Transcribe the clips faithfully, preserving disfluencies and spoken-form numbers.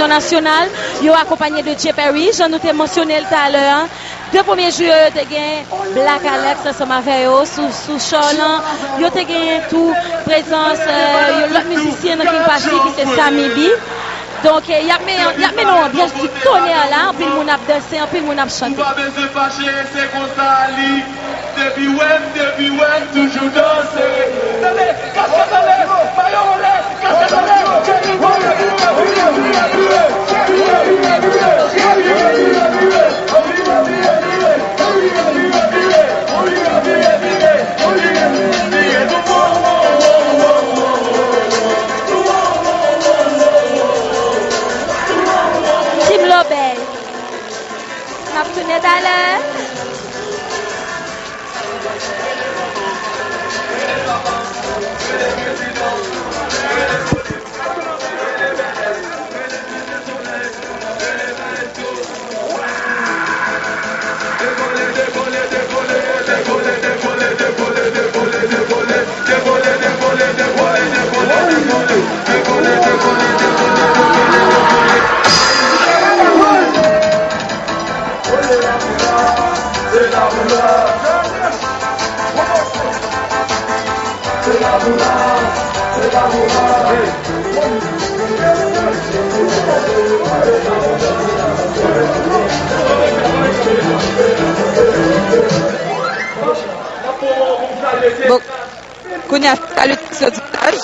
Nasyonal, yo akonpanye de Jay Perry, jan nou te mansyone l talè a. De premye jwi yo, yo te gen Black Alex ansanm avè yo sou, sou show lan. Yo te gen tou prezans, eh, yon lòt mizisyen nan King Patrick ki se Sammy B. Donk, eh, y ap men-, y ap mennen yon anbyans di tonè la. Anpil moun ap danse, anpil moun ap chante. Nou pa bezwen fache, se konsa li. Depi wè m, depi wè m, toujou danse. Tande, kaskèt anlè, mayo anlè, kaskèt anlè. Team Lobèy. N ap tounen talè. Bon, kounye a, salitasyon di staj.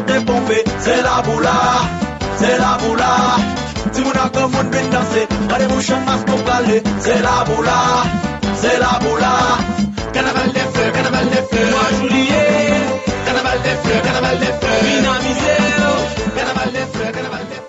Te ponpe, se la pou la, se la pou la. Timoun ak granmoun vin danse, gade pou chan mas nou prale. Se la pou la, se la pou la. Kanaval de flè, kanaval de flè. Mwa jiyè, kanaval de flè, kanaval de flè. Vin amize w, kanaval de flè, kanaval de flè.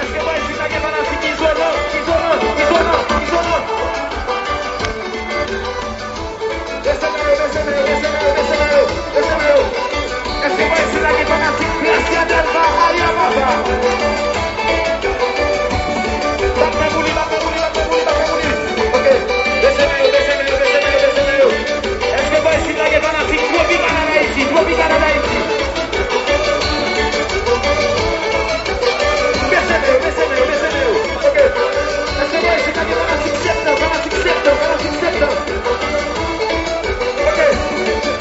Èske bò isit la gen fanatik Izolan? Izolan, Izolan, Izolan. Bese men yo, bese men yo, bese men yo, bese men yo, bese men yo. Èske bò isit la gen fanatik Gracia Delva? Aya papa. Bat men pou li, bat men pou li, bat men pou li, bat men pou li. Ok. Bese men yo, bese men yo, bese men yo, bese men yo. Èske bò isit la gen fanatik Tropikana Dayiti? Tropikana Dayiti. Bese men yo, bese men yo, bese men yo. Ok. Èske bò isit la gen fanatik Septan? Fanatik Septan, fanatik Septan. Ok.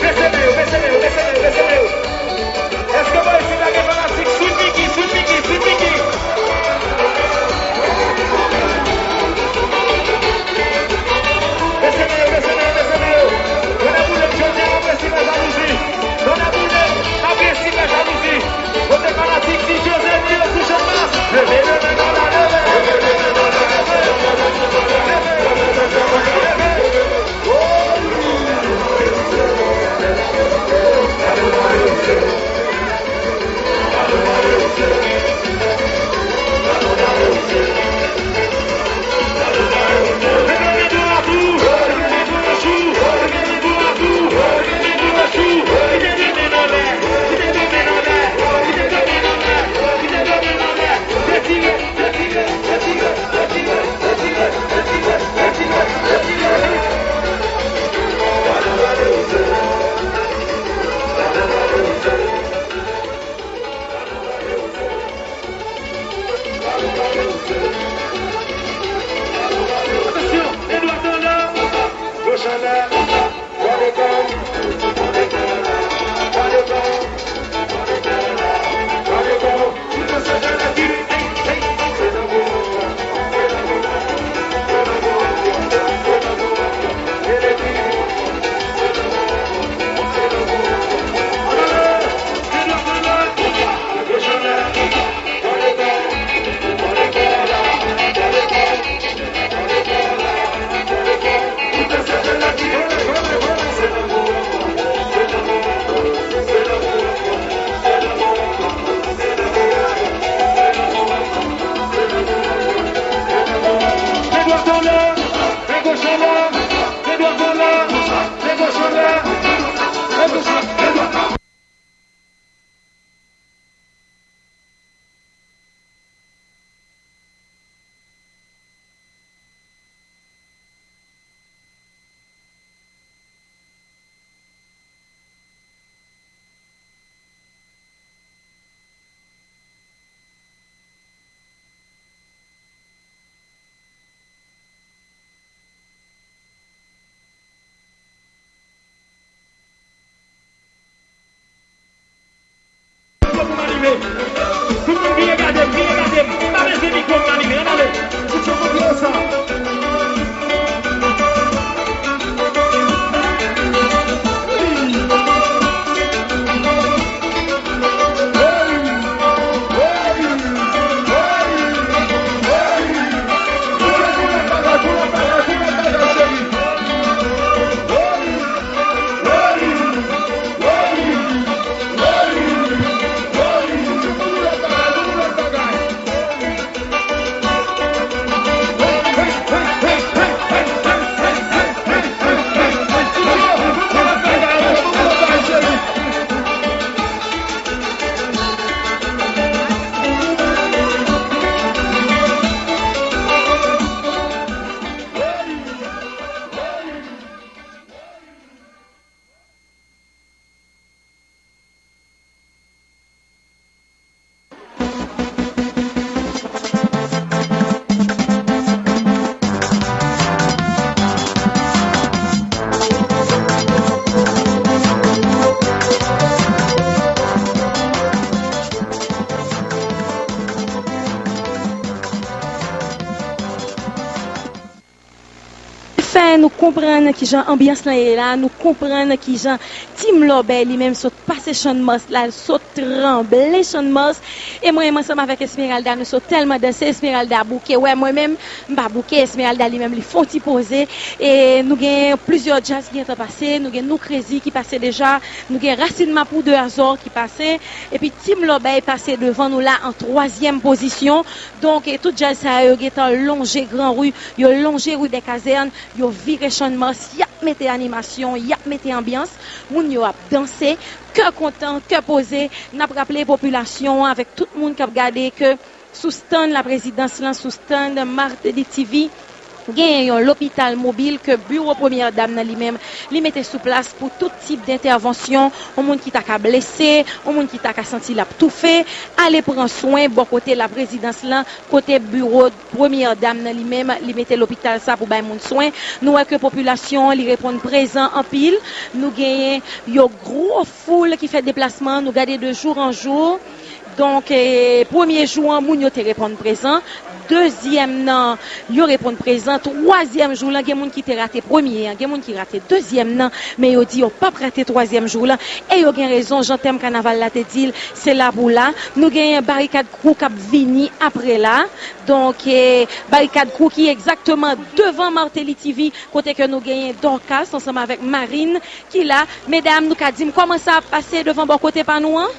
Tout moun kriye gade m, kriye gade m. M pa bezwen mikwo m alime, ann ale. Fout yo montre yo sa. Fè nou konprann kijan anbyans lan ye la, nou konprann kijan Team Lòbèy li menm sot pase Channmas la, l sot tranble Channmas. E mwen menm ansanm avèk Esmeralda, nou sot tèlman danse, Esmeralda bouke. Wè, mwen menm, m pa bouke, Esmeralda li menm li fè yon ti poze. E nou gen plizyè djaz ki gentan pase, nou gen Nou Krezi ki pase deja, nou gen Rasin Mapou de Azò ki pase, epi Team Lòbèy pase devan nou la an twazyèm pozisyon. Donk, e tout djaz sa yo gentan lonje Gran Ri, yo lonje Ri dè Kazèn, yo vire Channmas, y ap mete animasyon, y ap mete anbyans, moun yo ap danse, kè kontan, kè poze. N ap raple popilasyon an avèk tout moun k ap gade ke sou stand laprezidans lan, sou stand Martelly T V, genyen yon lopital mobil ke biwo premyè dam nan li menm, li mete sou plas pou tout tip dentèvansyon, yon moun ki ta ka blese, yon moun ki ta ka santi l ap toufe, ale pran swen bò kote laprezidans lan, kote biwo premyè dam nan li menm, li mete lopital sa pou bay moun swen. Nou wè ke popilasyon an, li reponn prezan anpil. Nou genyen yon gwo foul ki fè deplasman, nou gade de jour en jour. Donk, e, premye jou an, moun yo te reponn prezan. Dezyèm nan, yo reponn prezan. Twazyèm jou lan, gen moun ki te rate premye an, gen moun ki rate dezyèm nan, men yo di yo p ap rate twazyèm jou lan. E yo gen rezon, jan tèm kanaval la te di l, se la pou la. Nou genyen Barikad Crew k ap vini apre la. Donk, e, Barikad Crew ki egzakteman devan Martelly T V, kote ke nou genyen Dorcas ansanm avèk Marine ki la. Medam, nou ka di m kòman sa ap pase devan bò kote pa nou an?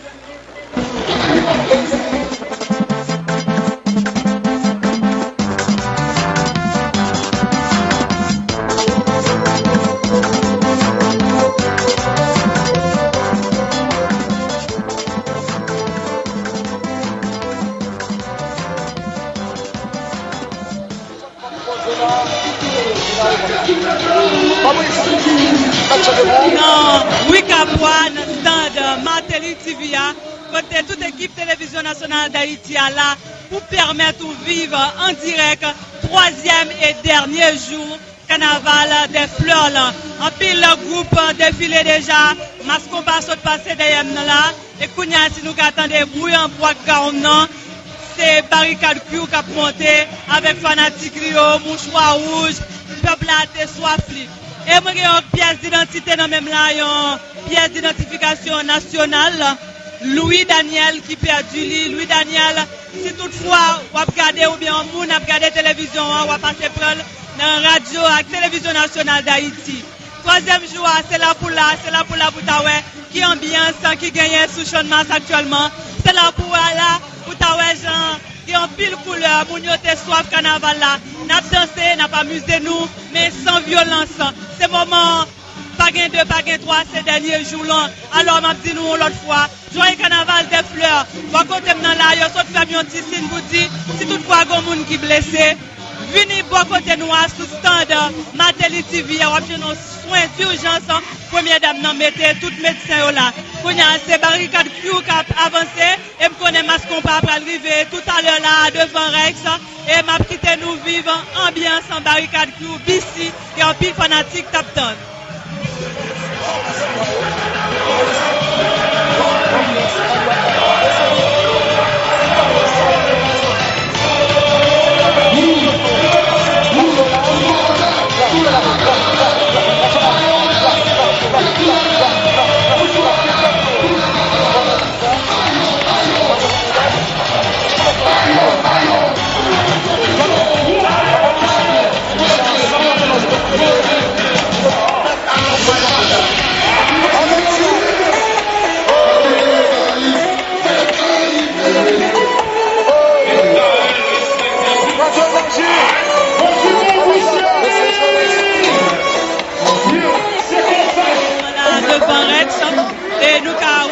Nan Wi Kapwa, nan stand Martelly T V a, kote tout ekip Televizyon Nasyonal Dayiti a la pou pèmèt ou viv an dirèk twazyèm e dènye jou Kanaval dè Flè lan. Anpil gwoup defile deja, Mas Konpa sot pase dèyè m nan la. E kounye a, si nou ka tande bri an background nan, se Barikad Crew k ap monte avèk fanatik li yo, mouchwa wouj, pèp la te swaf li. E mwen gen yon pyès didantite nan men m la, yon pyès didantifikasyon nasyonal, Louis Daniel ki pèdi li. Louis Daniel, si toutfwa w ap gade oubyen yon moun ap gade televizyon an, w ap pase pran l nan radyo ak televizyon nasyonal Dayiti. Twazyèm jou a, se la pou la, se la pou la pou ta wè ki anbyans ki genyen sou Channmas aktyèlman. Se la pou wè la, pou ta wè jan gen anpil koulè, moun yo te swaf kanaval la. N ap danse, n ap amize nou, men san vyolans. Se moman pa gen de, pa gen twa, se dènye jou lan. Alò, m ap di nou yon lòt fwa, Joyeux Carnaval des Fleurs. Bò kote m nan la, yo sot fè m yon ti siy pou di, si toutfwa gon moun ki blese, vini bò kote nou a sou stand Martelly T V a, w ap jwenn yon swen dijans premyè dam nan mete, tout medsen yo la. Kounye a, se Barikad Crew k ap avanse, e m konnen Mas Konpa pral rive toutalè la devan Rex, e m ap kite nou viv anbyans Barikad Crew B C, ke anpil fanatik t ap tann.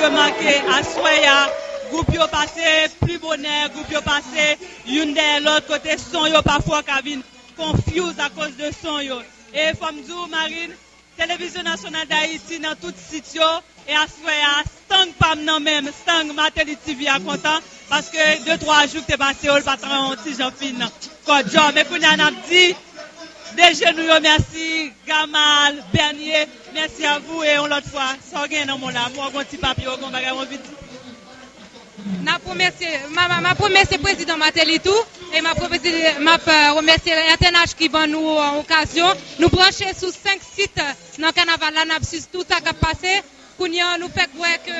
Remake aswè a, gwoup yo pase pli bonè, gwoup yo pase youn dèyè lòt, kote son yo pafwa ka vin confuse akoz de son yo. E fò m di w, Marine, Televizyon Nasyonal Dayiti nan tout sit yo, e aswè a, stang pa m nan men m, stang Martelly T V a kontan, paske de twa jou k te pase yo, l pa t yon ti jan fin kòdjò. Men kounye a, n ap di D G nou yo mèsi, Gamal, Bernier, merci à vous, e yon lòt fwa, sa w gen nan men w la, mwen w gen yon ti papye, w gen yon bagay w anvi di. N ap remèsye, m a, m a, m ap remèsye prezidan Martelly tou, e m ap remèsye, m ap, euh, remèsye R T N H ki ban nou, euh, okazyon. Nou branche sou senk sit, euh, nan kanaval la, n ap swiv tout sa k ap pase. Kounye a, nou fèk wè ke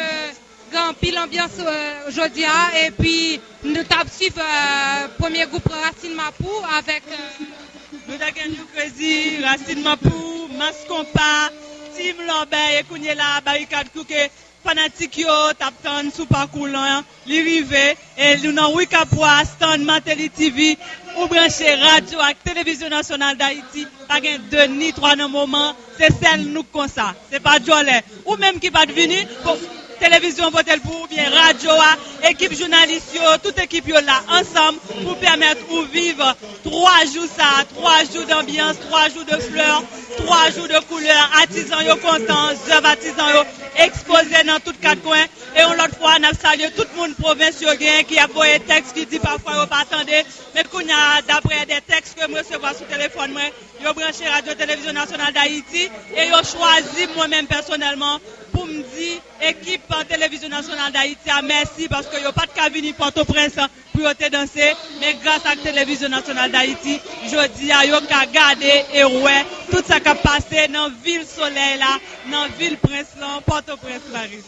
gen anpil anbyans, euh, jodi a, epi nou t ap swiv, euh, premye gwoup Rasin Mapou avèk, euh, nou ta gen New Crazy, Rasin Mapou, Mas Konpa, Team Lòbèy, e kounye la, Barikad Crew ke fanatik yo t ap tann sou pakou lan, li rive, e nou nan Wi Kapwa, stand Martelly T V, ou branche radyo ak Televizyon Nasyonal Dayiti, pa gen de ni twa nan moman, se sèl nou k konsa, se pa djòlè. Ou menm ki pa t vini, po-, televizyon pote l pou ou, oubyen radyo a, ekip jounalis yo, tout ekip yo la ansanm pou pèmèt ou viv twa jou sa, twa jou danbyans, twa jou de flè, twa jou de koulè, atizan yo kontan, zèv atizan yo ekspoze nan tout kat kwen. E yon lòt fwa, n ap salye tout moun pwovens yo genyen ki ap voye tèks, ki di pafwa yo pa tande. Men kounye a, daprè de tèks ke m resevwa sou telefòn mwen, yo branche Radyo Televizyon Nasyonal Dayiti e yo chwazi m mwen menm pèsonèlman pou m di ekip Televizyon Nasyonal Dayiti a mèsi paske yo pa t ka vini Pòtoprens pou yo te danse, men gras ak Televizyon Nasyonal Dayiti, jodi a yo ka gade e wè tout sa k ap pase nan vil solèy la, nan vil Prens lan, Pòtoprens, Paris.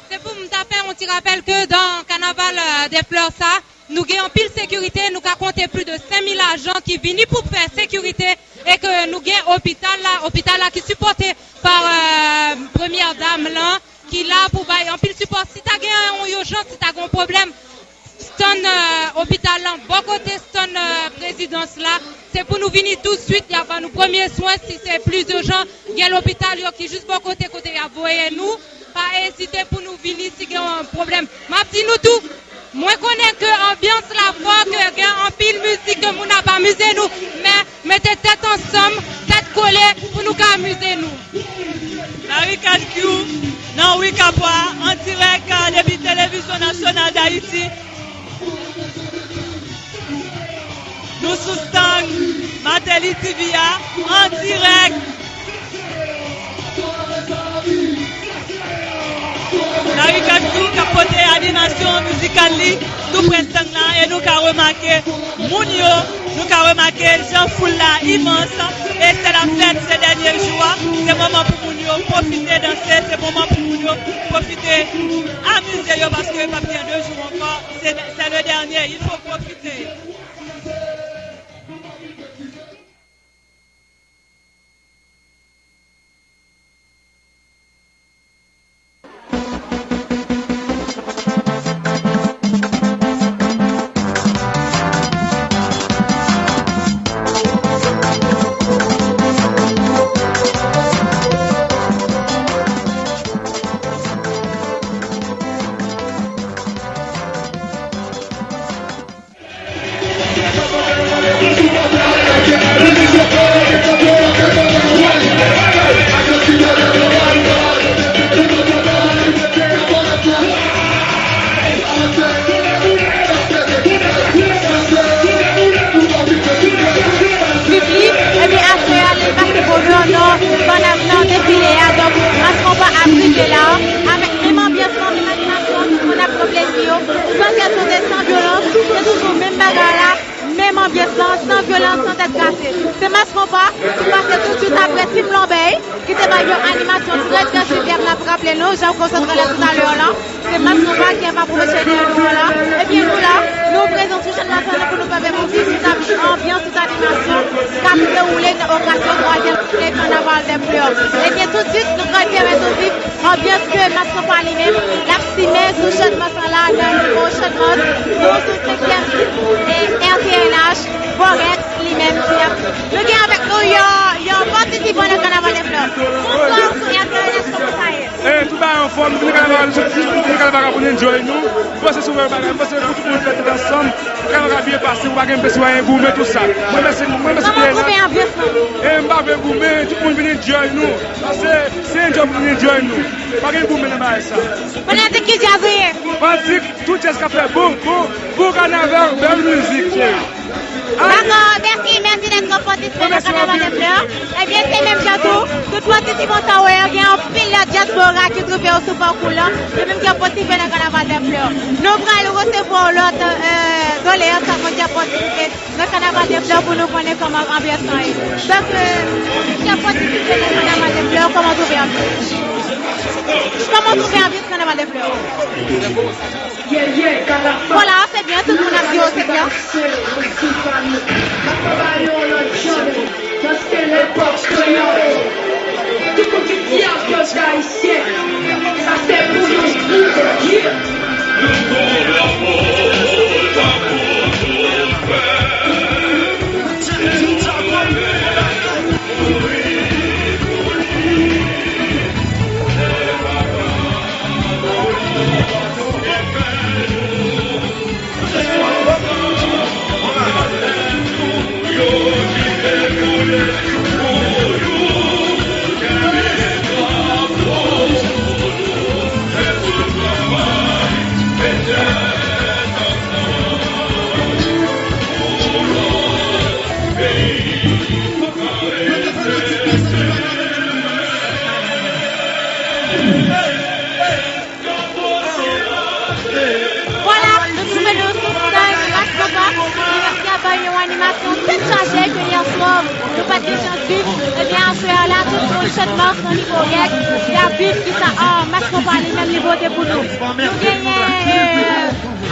Se pou m ta fè yon ti rapèl ke dan kanaval, euh, dè flè sa, nou gen anpil sekirite, nou ka konte plis de senk mil ajan ki vini pou fè sekirite e ke nou gen opital la, opital la ki sipòte pa, euh, premyè dam lan, ki la pou bay anpil sipò. Si ta gen yon ijans, si ta gen yon pwoblèm, stand, euh, opital lan, bò kote stand, euh, prezidans la, se pou nou vini tousuit, y ap ba nou premye swen, si se plis ijan, gen lopital yo ki jis bò kote, kote y ap voye nou, pa ezite pou nou vini si gen yon pwoblèm. M ap di nou tou, mwen konnen ke anbyans la fò, ke gen anpil mizik, ke moun ap amize nou, men mete tèt ansanm, tèt kole pou nou ka amize nou. Barikad Crew nan Wi Kapwa, an dirèk depi Televizyon Nasyonal Dayiti. Nou sou stand Martelly T V a, an dirèk. Barikad Crew k ap pote animasyon mizikal li tou prè stand la, e nou ka remake moun yo, nou ka remake jan foul la imans, e se la fèt se dènye jou a, se moman pou moun yo pwofite danse, se moman pou moun yo pwofite amize yo, paske p ap gen de jou ankò, se, se le dènye, il faut profiter. Epi aswè a, li pase bonè nan, pandan nan defile a. Donk, Mas Konpa ap rive la, avèk menm anbyans lan, menm animasyon, tout moun ap pran plezi yo, san kè sote, san vyolans, se toujou menm bagay la, menm anbyans lan, san vyolans, san tèt kase. Se Mas Konpa ki pase tousuit apre Team Lòbèy, ki te bay yon animasyon trè, trè sipèb. N ap raple nou, jan w konsantre la toutalè la, se Mas Konpa ki ap pwoche dèyè nou an la. Ebyen, nou la, nou prezan sou chèn Mas lan pou nou pèmèt nou viv tout anbyans, tout animasyon k ap dewoule nan okazyon twazyèm jounen kanaval dè flè. Ebyen, tousuit, nou pral pèmèt nou viv anbyans ke Mas Konpa li menm l ap simen sou Channmas la, nan nivo Channmas, nou sou senkyèm sit, e R T N H, Borex li menm ki ap. Nou gen avèk nou yon, yon patisipan nan kanaval dè flè. Bonswa, sou R T N H, kòman sa ye? E, tout bagay anfòm, nou vin nan kanaval, nou vin nan kanaval pou nou enjoy nou. M panse se yon bagay, m panse pou tout moun fè tèt ansanm, pou kanaval byen pase, pou pa gen festival, gen goumen, tout sa. Mwen, mèsi, mwen, mèsi. Kòman w twouve anbyans lan? E, m pa vle goumen, tout moun vin enjoy nou. Paske se enjoy pou nou enjoy nou. Pa gen goumen nan bagay sa. Fanatik, ki djaz ou ye? Fanatik, tout djaz k ap fè bon, bon, bon kanaval, bèl mizik, cheri. Dakò, mèsi, mèsi d'être participant nan Carnaval des Fleurs. Ebyen, se menm jan tou, tout patisipan sa w wè yo, gen anpil lòt dyaspora ki twouve yo sou pakou lan, yo menm ki ap patisipe nan Carnaval des Fleurs. Nou pral resevwa lòt, euh, doleyans sa moun ki ap patisipe nan Carnaval des Fleurs pou nou konnen kòman anbyans lan ye. Donk, euh, moun ki ap patisipe nan Carnaval des Fleurs, kòman w twouve anbyans? Kòman w twouve anbyans Carnaval des Fleurs? Vwala, se byen, tout moun ap di w se byen. Paske lepòk kreyòl, tout moun ki di anbyans ayisyen, sa se pou nou. Vwala, nou twouve nou sou sèn Mas Konpa, ki ap bay yon animasyon tèt chaje ke yè swa nou pa t gen chans viv. Ebyen, aswè a la, tout moun Channmas nan Liberec, y ap viv kisa, ah, Mas Konpa li menm li pote pou nou. Nou genyen, euh,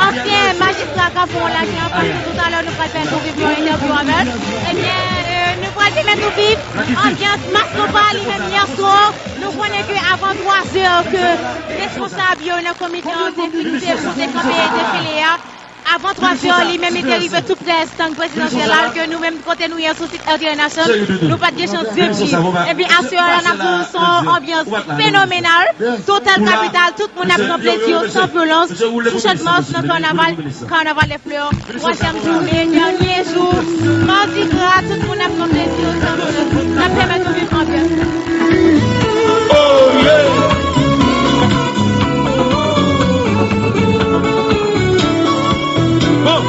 ansyen majistra Kafou la ki anfas nou toutalè, nou pral fè nou viv yon entèvyou avè l. Ebyen, euh, nou pral pèmèt nou viv anbyans Mas Konpa li menm yè swa. Nou konnen ke avan twa zè ke responsab yo nan komite an te fikse pou te kanpe defile a, avan twa zè li menm li te rive tou prè estann prezidansyèl la, ke nou menm kote nou ye sou sit R T L Nation, nou pa t gen chans viv li. Epi aswè a la n ap di w se yon anbyans fenomenal, total kapital, tout moun ap pran plezi yo san vyolans sou Channmas nan kanaval, kanaval Fleur, twazyèm jounen, dènye jou, madigra, tout moun ap pran plezi yo, n ap pèmèt nou viv anbyans. Oh, yeah. Bon.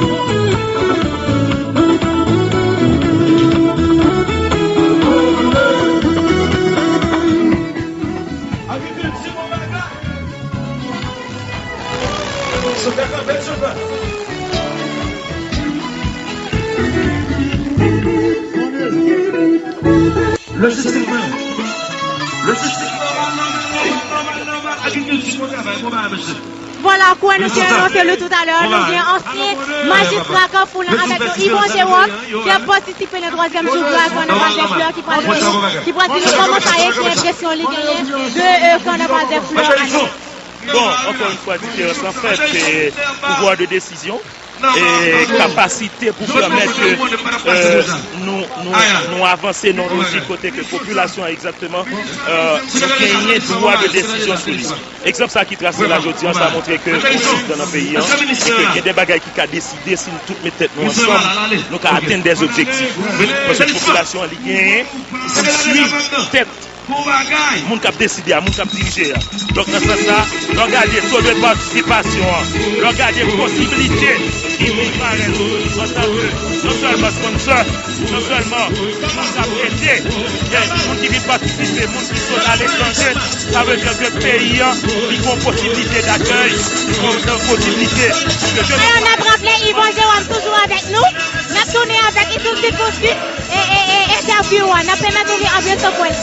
Agriculture, mon bagay. Lojistik mwen. Lojistik mwen. Vwala, kouwè nou te anonse li toutalè, nou gen ansyen majistra Kafou lan avèk nou, Yvon Jérôme, ki ap patisipe nan twazyèm jou a Kanaval dè Flè ki pral, ki pral di nou kòman sa ye, ki enpresyon li genyen de, euh, Kanaval dè Flè ane. Bon, encore une fois, diferans lan fèt, se pouvwa de desizyon e kapasite pou pèmèt ke, euh, nou, nou, nou avanse nan yon lojik kote ke popilasyon an egzakteman, euh, nou genyen dwa de desizyon sou li. Egzanp sa ki trase la jodi an, sa montre ke nou prezidan nan peyi an, e ke gen de bagay ki ka deside si nou tout met tèt nou ansanm, nou ka atenn de objektif. Paske popilasyon an li genyen pou l swiv tèt moun k ap deside a, moun k ap dirije a. Donk, nan sans sa, lè w gade to de patisipasyon an, lè w gade posiblite ki vin parèt antanke non sèlman sponsor, non sèlman moun k ap ede, men moun ki vin patisipe, moun ki sot aletranje, sa vle di ke peyi an, li gen posiblite dakèy, li gen posiblite ke je... Alò, n ap raple, Yvon Jérôme toujou avèk nou. N ap tounen avèk li tout de suite pou suit e, e, e, entèvyou an. N ap pèmèt nou gen anbyans an pwen.